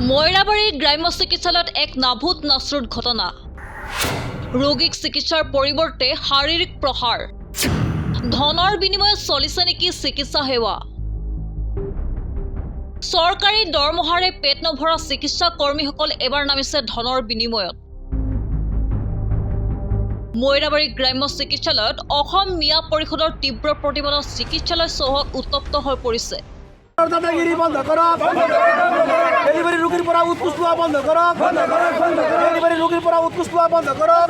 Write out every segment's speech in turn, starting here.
মৈৰাবাৰী গ্ৰাম্য চিকিৎসালয়ত এক নাভূত নাশ্ৰুত ঘটনা। ৰোগীক চিকিৎসাৰ পৰিৱৰ্তে শাৰীৰিক প্ৰহাৰ। ধনৰ বিনিময়ত চলিছে নেকি চিকিৎসা সেৱা? চৰকাৰী দৰমহাৰে পেট নভৰা চিকিৎসা কৰ্মীসকল এবাৰ নামিছে ধনৰ বিনিময়ত। মৈৰাবাৰী গ্ৰাম্য চিকিৎসালয়ত অসম মিয়া পৰিষদৰ তীব্ৰ প্ৰতিবাদত চিকিৎসালয় চৌহদ উত্তপ্ত হৈ পৰিছে। দাদাগিৰি বন্ধ কৰক। ডেলিভাৰী ৰোগীৰ পৰা উৎকোচ লোৱা বন্ধ কৰক। ডেলিভাৰী ৰোগীৰ পৰা উৎকোচ লোৱা বন্ধ কৰক।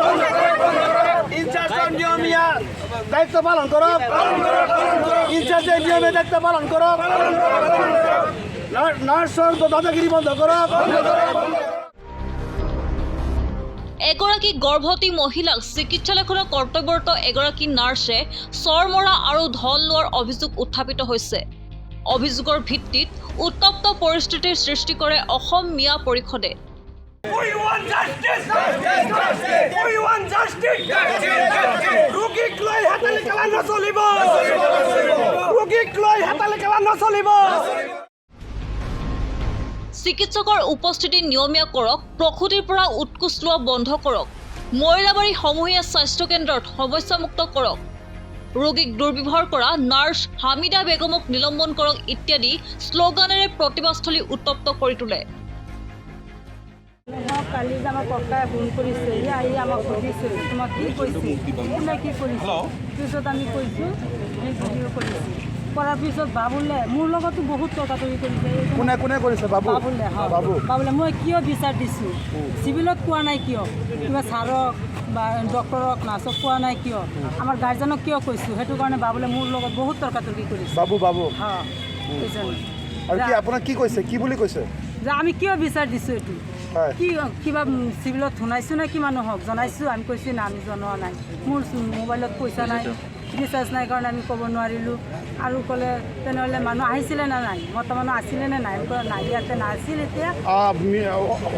ইনচাৰ্জৰ নিয়মীয়া দায়িত্ব পালন কৰক। ইনচাৰ্জে নিয়মীয়া দায়িত্ব পালন কৰক। নাৰ্ছৰ দাদাগিৰি বন্ধ কৰক। এগৰাকী গৰ্ভৱতী মহিলাক চিকিৎসালয়খনৰ কৰ্তব্যৰত এগৰাকী নাৰ্ছে চৰ মৰা আৰু ধন লোৱাৰ অভিযোগ উত্থাপিত হৈছে। অভিযোগৰ ভিত্তিত উত্তপ্ত পৰিস্থিতিৰ সৃষ্টি কৰে অসম মিয়া পৰিষদে। We want justice! Justice! Justice! We want justice! Justice! Justice! ৰোগীক লৈ হেতালি খেলা নচলিব। ৰোগীক লৈ হেতালি খেলা নচলিব। চিকিৎসকৰ উপস্থিতি নিয়মীয়া কৰক, প্ৰসূতিৰ পৰা উৎকোচ লোৱা বন্ধ কৰক, মৈৰাবাৰী সমূহীয়া স্বাস্থ্য কেন্দ্ৰত সমস্যামুক্ত কৰক, ৰোগীক দুৰ্ব্যৱহাৰ কৰা নাৰ্ছ হামিদা বেগমক নিলম্বন কৰক ইত্যাদি শ্লোগানেৰে প্ৰতিবাদস্থলী উত্তপ্ত কৰি তোলে। মোক কালি যে আমাৰ ককাই ফোন কৰিছে, সি আহি আমাক সুধিছে, তোমাক কি কৈছে, কোনে কি কৰিছে? পিছত আমি কৈছোঁ, এই ভিডিঅ' কৰিছে। কৰাৰ পিছত বাবুলে মোৰ লগতো বহুত তৰ্কাতৰ্কি কৰিছে। কোনে কোনে কৰিছে? বাবু? বাবুলে, হয়। বাবু। বাবুলে, মই কিয় বিচাৰ দিছোঁ, চিভিলত কোৱা নাই কিয়, কিবা ছাৰক বা ডক্টৰক, নাৰ্ছক কোৱা নাই কিয়, আমাৰ গাৰ্জেনক কিয় কৈছোঁ, সেইটো কাৰণে বাবুলে মোৰ লগত বহুত তৰ্কাতৰ্কি কৰিছে। বাবু, বাবু? হয়, কৈছে। আৰু কি আপোনাক কি কৈছে? কি বুলি কৈছে? যে আমি কিয় বিচাৰ দিছোঁ এইটো, কি কিবা চিভিলত শুনাইছোঁ নে কি, মানুহক জনাইছোঁ? আমি কৈছোঁ না, আমি জনোৱা নাই, মোৰ মোবাইলত পইচা নাই, ৰিচাৰ্জ নাই কাৰণে আমি ক'ব নোৱাৰিলোঁ। আৰু ক'লে, তেনেহ'লে মানুহ আহিছিলে নে নাই, মতা মানুহ আছিলে নে নাই? আমি ক'লো নাই, ইয়াতে নাছিল এতিয়া।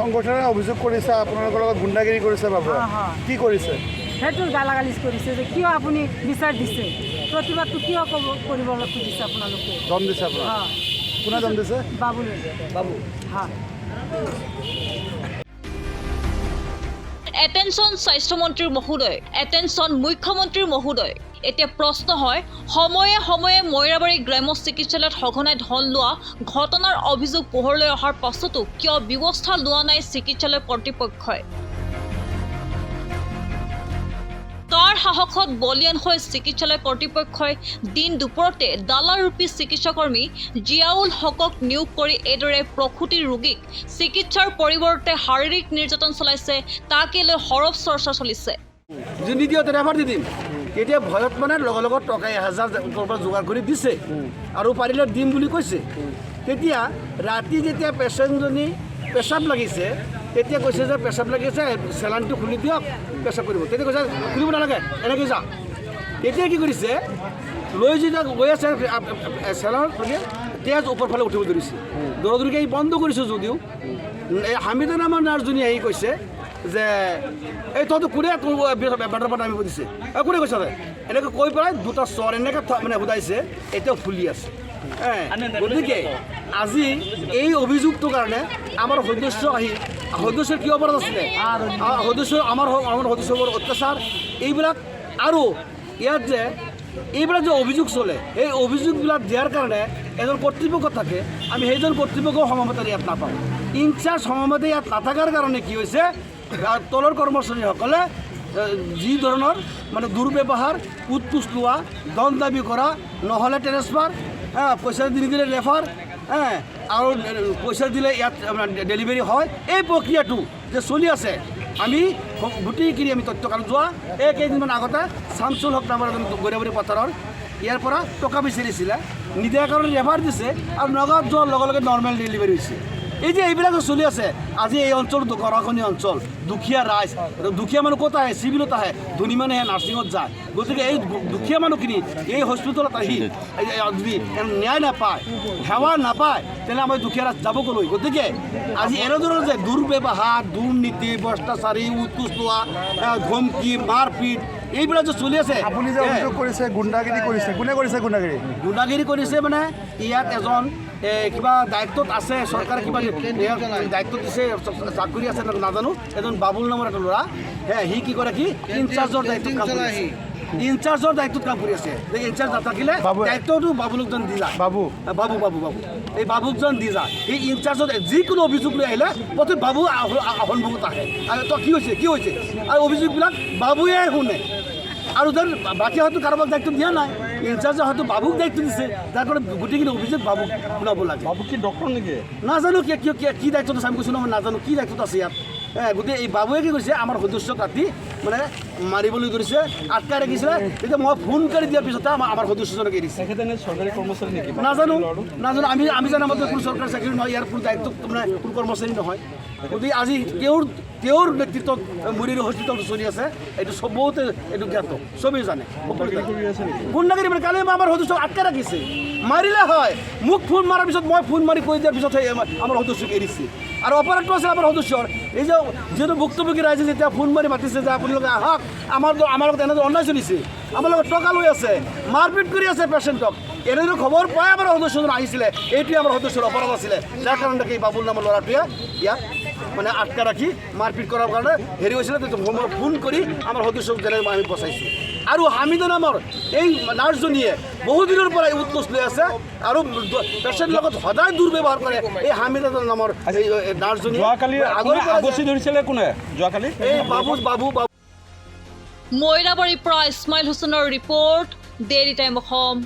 সংগঠনে অভিযোগ কৰিছে আপোনালোকৰ লগত গুণ্ডাগিৰি কৰিছে বাবুৱে। হয়। কি কৰিছে? সেইটো গালাগালিজ কৰিছে যে কিয় আপুনি বিচাৰ দিছে, প্ৰতিবাদটো কিয় ক'ব কৰিব খুজিছে আপোনালোকে। দম দিছে আপোনাক? হয়। কোনে দম দিছে? বাবুলে। বাবু। হয়। এটেনশ্যন স্বাস্থ্যমন্ত্ৰীৰ মহোদয়, এটেনশ্যন মুখ্যমন্ত্ৰীৰ মহোদয়। এতিয়া প্ৰশ্ন হয়, সময়ে সময়ে মৈৰাবাৰী গ্ৰাম্য চিকিৎসালয়ত সঘনাই ধন লোৱা ঘটনাৰ অভিযোগ পোহৰলৈ অহাৰ পাছতো কিয় ব্যৱস্থা লোৱা নাই চিকিৎসালয় কৰ্তৃপক্ষই? কাৰ সাহসত বলিয়ান হৈ চিকিৎসালয় কৰ্তৃপক্ষই দিন দুপৰতে দালালৰূপী চিকিৎসাকৰ্মী জিয়াউল হকক নিয়োগ কৰি এইদৰে প্ৰসূতি ৰোগীক চিকিৎসাৰ পৰিৱৰ্তে শাৰীৰিক নিৰ্যাতন চলাইছে, তাকে লৈ সৰব চৰ্চা চলিছে। যদি নিদিয়ে ৰেফাৰ দি দিম। তেতিয়া ভয়ত মানে লগে লগত টকা 1000 ক'ৰবাত যোগাৰ কৰি দিছে আৰু পাৰিলে দিম বুলি কৈছে। তেতিয়া ৰাতি যেতিয়া পেচেণ্টজনী পেচাব লাগিছে, তেতিয়া কৈছে যে পেচাব লাগিছে, চেলাইনটো খুলি দিয়ক, পেচাব কৰিব। তেতিয়া কৈছে খুলিব নালাগে, এনেকৈ যা। তেতিয়া কি কৰিছে, লৈ যেতিয়া গৈ আছে, চেলাইনত মানে তেজ ওপৰ ফালে উঠিব ধৰিছে। দৌৰা দৌৰিকৈ আহি বন্ধ কৰিছোঁ যদিও এই হামিদা নামৰ নাৰ্ছজনী আহি কৈছে যে এই তহঁতো কোনে বেডৰ পৰা নামিব দিছে, এই কোনে কৈছে তই? এনেকৈ কৈ পেলাই দুটা চৰ এনেকৈ মানে সোধাইছে, এতিয়াও ফুলি আছে। গতিকে আজি এই অভিযোগটোৰ কাৰণে আমাৰ সদস্য আহি, সদস্যৰ কি অপৰাধ আছিলে? সদস্য আমাৰ সদস্যবোৰ অত্যাচাৰ এইবিলাক আৰু ইয়াত যে এইবিলাক যে অভিযোগ চলে, এই অভিযোগবিলাক দিয়াৰ কাৰণে এজন কৰ্তৃপক্ষ থাকে, আমি সেইজন কৰ্তৃপক্ষও সময়মতে ইয়াত নাপাওঁ। ইনচাৰ্জ সময়মতে ইয়াত নাথাকাৰ কাৰণে কি হৈছে, তলৰ কৰ্মচাৰীসকলে যি ধৰণৰ মানে দুৰ্ব্যৱহাৰ, উৎকোচ লোৱা, ধন দাবী কৰা, নহ'লে ট্ৰেন্সফাৰ, পইচা নিদিলে ৰেফাৰ, আৰু পইচা দিলে ইয়াত ডেলিভাৰী হয়, এই প্ৰক্ৰিয়াটো যে চলি আছে, আমি গোটেইখিনি আমি তথ্য। কাৰণ যোৱা এই কেইদিনমান আগতে চামচুল হক নামৰ এজন গৈৰাবাৰী পথাৰৰ ইয়াৰ পৰা টকা বিচাৰিছিলে, নিদিয়াৰ কাৰণে ৰেফাৰ দিছে আৰু নগাঁৱত যোৱাৰ লগে লগে নৰ্মেল ডেলিভাৰী হৈছে। এই যে এইবিলাক যে চলি আছে, আজি এই অঞ্চলটো গৰাখনী অঞ্চল, দুখীয়া ৰাইজ, দুখীয়া মানুহ ক'ত আহে? চিভিলত আহে, ধনী মানুহে নাৰ্ছিঙত যায়। গতিকে এই দুখীয়া মানুহখিনি এই হস্পিটেলত আহি যদি ন্যায় নাপায়, সেৱা নাপায়, তেনেহ'লে আমাৰ দুখীয়া ৰাইজ যাব ক'লৈ? গতিকে আজি এনেধৰণৰ যে দুৰ্ব্যৱহাৰ, দুৰ্নীতি, ভ্ৰষ্টাচাৰী, উৎকোচ লোৱা, ধমকি, মাৰপিট, এইবিলাক যে চলি আছে। আপুনি যে অভিযোগ কৰিছে গুণ্ডাগিৰি কৰিছে, কোনে কৰিছে গুণ্ডাগিৰি? গুণ্ডাগিৰি কৰিছে মানে ইয়াত এজন কিবা দায়িত্বত আছে, চৰকাৰে কিবা ইয়াক দায়িত্ব দিছে, চাকৰি আছে নাজানো, এজন বাবুল নামৰ এটা ল'ৰা। হে, সি কি কৰে, কি ইনচাৰ্জৰ দায়িত্বত কাম কৰি আছে, ইনচাৰ্জৰ দায়িত্বত কাম কৰি আছে। যে ইনচাৰ্জ নাথাকিলে বাবু- দায়িত্বটো বাবুলক যেন দি যায়। বাবু। বাবু বাবু বাবু, এই বাবুক যেন দি যায়। এই ইনচাৰ্জত যিকোনো অভিযোগ লৈ আহিলে প্ৰথম বাবু সন্মুখত আহে আৰু তই কি হৈছে, কি হৈছে, আৰু অভিযোগবিলাক বাবুৱে শুনে। আৰু যেন বাকী হয়তো কাৰোবাক দায়িত্ব দিয়া নাই, ইনচাৰ্জে হয়তো বাবুক দায়িত্ব দিছে, যাৰ কাৰণে গোটেইখিনি অভিযোগ বাবুক শুনাব লাগে। বাবু কি ডক্টৰ নেকি? নাজানো কি কি কি- কি দায়িত্বত আছে, আমি কৈছোঁ নহয় নাজানো কি দায়িত্বত আছে ইয়াত। গোটেই এই বাবুৱে কি কৰিছে, আমাৰ সদস্যক ৰাতি মানে মাৰিবলৈ ধৰিছে, আটকাই ৰাখিছিলে। তেতিয়া মই ফোন কৰি দিয়াৰ পিছতে আমাৰ সদস্যজনক এৰিছে। তেখেতে এনে চৰকাৰী কৰ্মচাৰী নেকি? নাজানো, নাজানো, আমি জানা মতে কোনো চৰকাৰী চাকৰি নহয়, ইয়াৰ কোনো দায়িত্ব মানে কোনো কৰ্মচাৰী নহয়। গতিকে আজি তেওঁৰ নেতৃত্বত মৰিয়নি হস্পিটেলটো চলি আছে, এইটো চবতে এইটো জ্ঞাত, চবেই জানে, সকলোৱে জানে। গুণ্ডাগিৰি মানে কালি আমাৰ সদস্যক আটকাই ৰাখিছে, মাৰিলে হয়। মোক ফোন মাৰাৰ পিছত মই ফোন মাৰি কৈ দিয়াৰ পিছতহে আমাৰ সদস্যক এৰিছে। আৰু অপৰাধটো আছে আমাৰ সদস্যৰ, এই যে যিহেতু ভুক্তভোগী ৰাইজে যেতিয়া ফোন মাৰি মাতিছে যে আপোনালোকে আহক, আমাৰ লগত এনেদৰে অন্যায় চলিছে, আমাৰ লগত টকা লৈ আছে, মাৰপিট কৰি আছে পেচেণ্টক, এনেদৰে খবৰ পাই আমাৰ সদস্যজন আহিছিলে। এইটোৱে আমাৰ সদস্যৰ অপৰাধ আছিলে, যাৰ কাৰণে এই বাবুল নামৰ ল'ৰাটোৱে ইয়াক মানে আটকা ৰাখি মাৰপিট কৰাৰ কাৰণে হেৰি হৈছিলে। তেতিয়া মই ফোন কৰি আমাৰ সদস্যক যেনে আমি বচাইছোঁ। আৰু হামিদা নামৰ এই নাৰ্ছজনীয়ে বহুদিনৰ পৰা এই উৎকোচ লৈ আছে আৰু পেচেণ্টৰ লগত সদায় দুৰ্ব্যৱহাৰ কৰে। এই হামিদা নামৰ এই নাৰ্ছজনীয়ে যোৱাকালি আগৰ কোনে পৰা আগচি ধৰিছিলে, কোনে যোৱাকালি? এই বাবু বাবু বাবু। মৈৰাবাৰীৰ পৰা ইছমাইল হুছেইনৰ ৰিপৰ্ট, ডেইলি টাইম অসম।